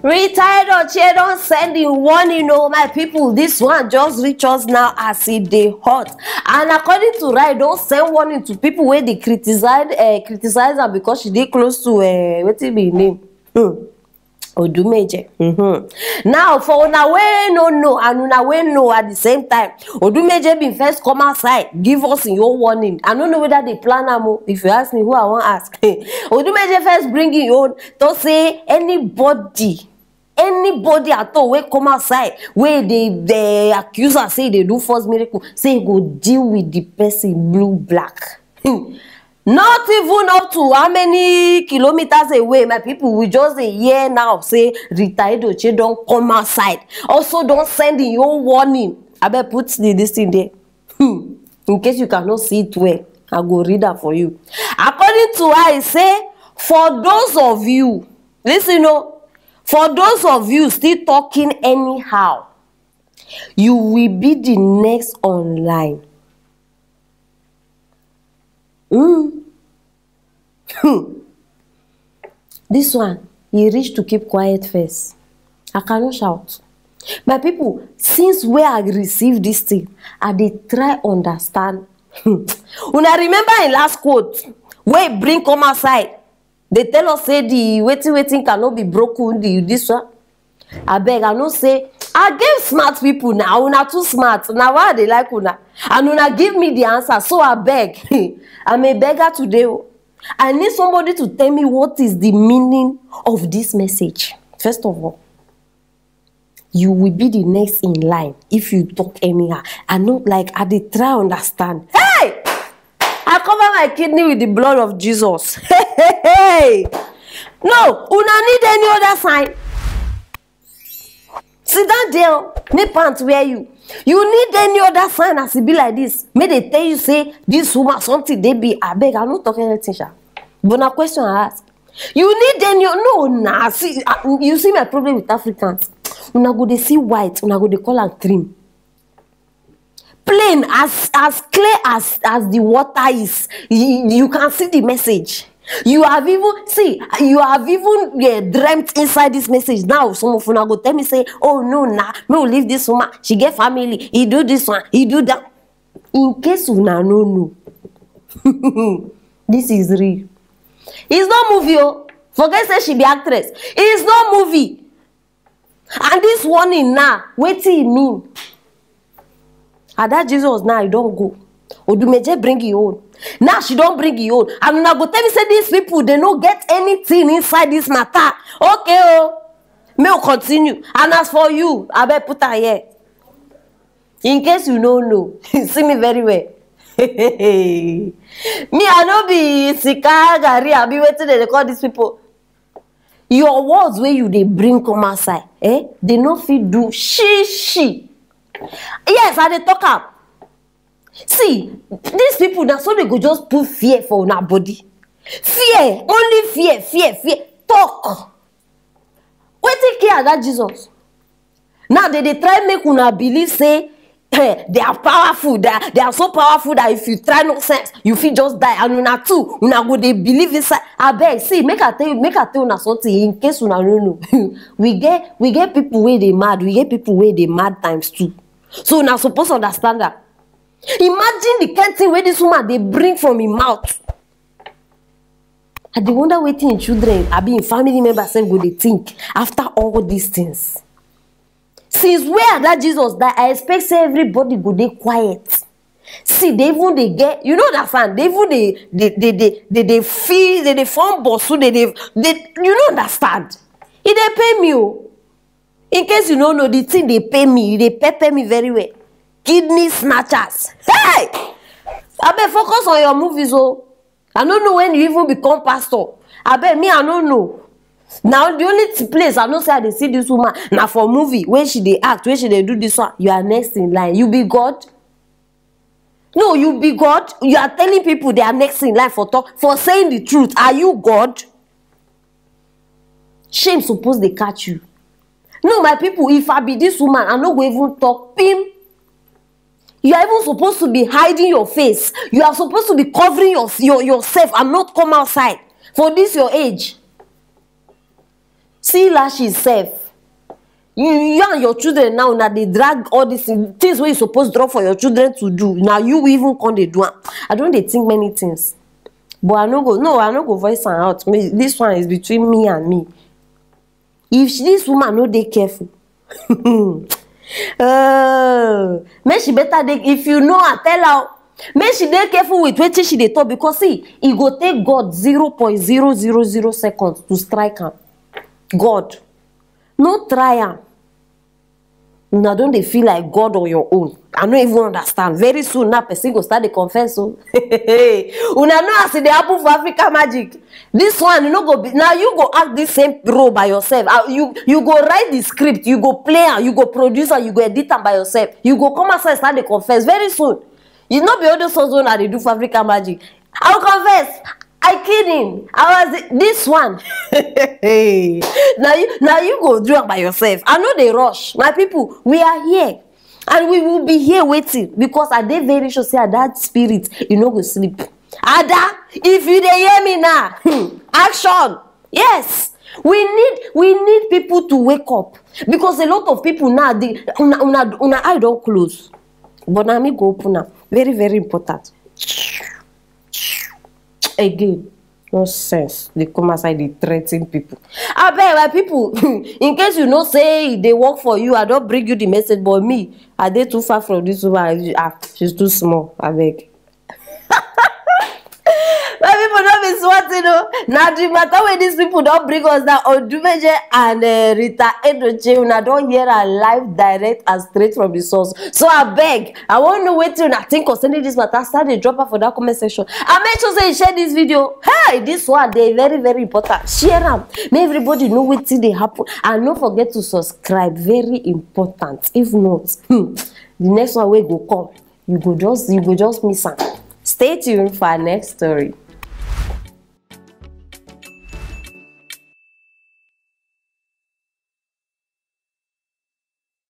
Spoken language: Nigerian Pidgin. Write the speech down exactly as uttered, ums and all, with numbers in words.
Retired Oche don send im warning o, my people. This one just reach us now as e dey hot. And according to Rai, don send warning to people wey dey criticize, uh, criticize am because she dey close to, uh, wetin be im name? Hmm. Odumeje. Mm-hmm. Now, for una wey no know and una wey know at the same time, Odumeje bin first come outside, give us im own warning. I no know whether they plan am o. If you ask me, who I wan ask? Odumeje first bring im own to say anybody, anybody at all wey come outside, wey dey, dey accuse am say e dey do false miracle, say e go deal with the person blue black. Not even up to how many kilometers away, my people, we just dey hear now say Rita Edochie don come outside. Also don send im own warning. Abeg put the, this thing there. Hmm. In case you cannot see it well, I go read am for you. According to her, e say, for those of you, listen o, for those of you still talking anyhow, you will be the next online. Mm. Hmm. This one, e reach to keep quiet first. I cannot shout. My people, since where I receive this thing, I dey try understand. Hmm. Una remember im last quote wey e bring come outside? Dey tell us say the wetin wetin cannot be broken, the this one. Abeg, I know say I get smart people now. Una too smart. Na why I dey like una. And una give me the answer. So abeg, I'm a beggar today o. I need somebody to tell me what is the meaning of this message. First of all, you will be the next in line if you talk anyhow. I know, like, I dey try understand. Hey! I cover my kidney with the blood of Jesus. Hey, hey, hey. No, una need any other sign? Sit down there, make pants wear you. You need any other sign as e be like this? Make they tell you say this woman something dey be. Abeg, I no talk anything, sha. But na question I ask. You need any? No, na see, uh, you see my problem with Africans. Una go dey see white, una go dey call am cream. Plain as, as clear as, as the water is. You, you can see the message. You have even, see, you have even, yeah, dreamt inside this message. Now some of una go tell me say, oh no, na, no, leave this woman. She get family. He do this one. He do that. In case una no know, this is real. It's not movie o. Forget say she be actress. It's not movie. And this warning now, wetin e mean? Ada Jesus now, e don go. Odumeje bring im own. Now she don bring im own. And una go tell me say these people, they no get anything inside this matter. Okay o. Make we continue. And as for you, abeg put am here. In case you no know, see me very well. Me, I no be sika gari, abi wetin dem dey call these people. Your words wey you dey bring come outside, eh, they no fit do shi shi. Yes, I dey talk am. See, these people, na so they go just put fear for una body. Fear, only fear, fear, fear. Talk. Wetin kill Ada Jesus? Now they dey try make una believe say, eh, they are powerful, they are, they are so powerful that if you try nonsense, you fit just die. And una too, una go dey believe inside. Abeg, see, make I tell you, make I tell una something in case una no know. We get, we get people wey dey mad, we get people wey dey mad times two. So una suppose understand that. Imagine the kind thing wey this woman dey bring from im mouth. I dey wonder wetin im children, abi im family members sef go dey think after all these things. Since where that Jesus die, I expect say everybody go dey quiet. See, they even dey get, you know that fan, they even dey, they, they, they, they, they feel, they, they form boss, so they, they, they, you no understand. E dey pain me o. In case you no know, the thing dey pain me, e dey pepper me very well. Kidney snatchers. Hey! Abeg, focus on your movies o. I no know when you even become pastor. Abeg, me, I no know. Now the only t-, place I know say I dey see this woman na for movie, wey she dey act, wey she dey do this one. You are next in line. You be God? No, you be God? You are telling people they are next in line for talk, for saying the truth. Are you God? Shame suppose dey catch you. No, my people, if I be this woman, I no go even talk pim. You are even supposed to be hiding your face. You are supposed to be covering your, your, yourself and not come outside for this your age. Still lashes sef. You, you and your children now, na dey drag all these things, things wey you suppose drop for your children to do. Na you even come dey do am. I don dey think many things. But I no go, no, I no go voice am out. Me, this one is between me and me. If she, this woman no dey careful, uh, make she better dey, if you know her, tell her. Make she dey careful with wetin she dey talk, because see, e go take God zero point zero zero zero seconds to strike am. God, no try am. Una don dey feel like God on your own. I no even understand. Very soon now, person go start dey confess o. Una know as e dey happen for Africa Magic. This one, you no go be, now you go act this same role by yourself. Ah, you, you go write the script, you go play am, you go produce am, you go edit am by yourself. You go come outside, start dey confess very soon. You no be all those ones wey una dey do for Africa Magic. I will confess. I killed him. I was this one. Now you, now you go do am by yourself. I no dey rush. My people, we are here. And we will be here waiting, because I dey very sure say that spirit, you no go sleep. Ada, if you dey hear me now, action. Yes. We need, we need people to wake up, because a lot of people now, dey, una, una, una eye don close. But na me go open am. Very, very important. Again, nonsense. Dey come outside, dey threaten people. Abeg, my people, in case you know say e dey work for you, I don bring you the message, but me, I dey too far from this woman. Ah, she's too small. Abeg. My people, no be small thing o. Na the matter wey these people don bring us now, Odumeje and, eh, Rita Edochie, una don hear am live, direct and straight from the source. So abeg, I wan know wetin una think concerning this matter. Start dey drop am for that comment section. And make sure say you share this video. Hey, this one dey very, very important. Share am. Make everybody know wetin dey happen. And no forget to subscribe. Very important. If not, hmm, the next one wey go come, you go just, you go just miss am. Stay tuned for our next story.